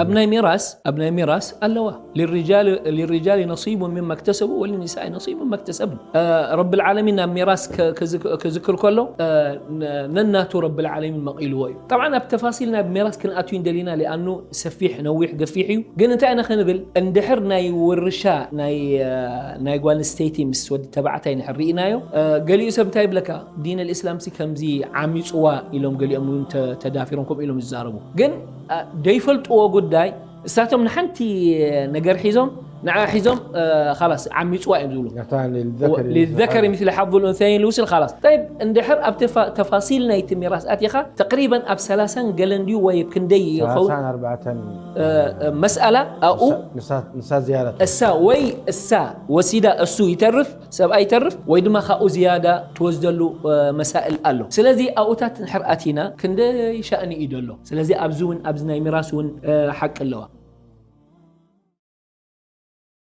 ኣብ ናይ ሚራስ ኣብ ናይ ሚራስ ኣለዋ። للرجال للرجال نصيب مما اكتسبوا وللنساء نصيب مما اكتسبن። ረብል ዓለሚን ናብ ሚራስ ክዝክር ከሎ ነናቱ ረብል ዓለሚን መቒልዎ እዩ። ጠብዓን ኣብ ተፋሲል ናይ ሚራስ ክንኣቱ እንደሊና ሊኣኑ ሰፊሕ ነዊሕ ገፊሕ እዩ። ግን እንታይ ኢና ክንብል እንድሕር ናይ ውርሻ ናይ ጓል ኣንስተይቲ ምስ ወዲ ተባዕታይ ንሕር ርኢናዮ። ገሊኡ ሰብ እንታይ ይብለካ ዲን ኣልእስላም ሲ ከምዚ ዓሚፅዋ ኢሎም ገሊኦም እውን ተዳፊሮም ከምኡ ኢሎም ዝዛረቡ ግን ደይፈልጥዎ ጉዳይ እሳቶም ንሓንቲ ነገር ሒዞም ንዓ ሒዞም ላስ ዓሚፅዋ እዮም ዝብሉ። للذكر مثل حظ الأنثيين ልውስን ላስ ጠይብ እንድሕር ኣብ ተፋሲል ናይቲ ሚራስ ኣቲኻ ተቅሪበን ኣብ ሰላሳን ገለን ድዩ ወይ ክንደይ ይኸውን መስኣላ ኣብኡ ንሳ ዝያዳ እሳ ወይ እሳ ወሲዳ እሱ ይተርፍ ሰብኣይ ይተርፍ ወይ ድማ ካብኡ ዝያዳ ትወስደሉ መሳእል ኣሎ። ስለዚ ኣብኡታት ንድሕር ኣቲና ክንደይ ሻእኒ እዩ ደሎ። ስለዚ ኣብዚ እውን ኣብዚ ናይ ሚራስ እውን ሓቂ ኣለዋ።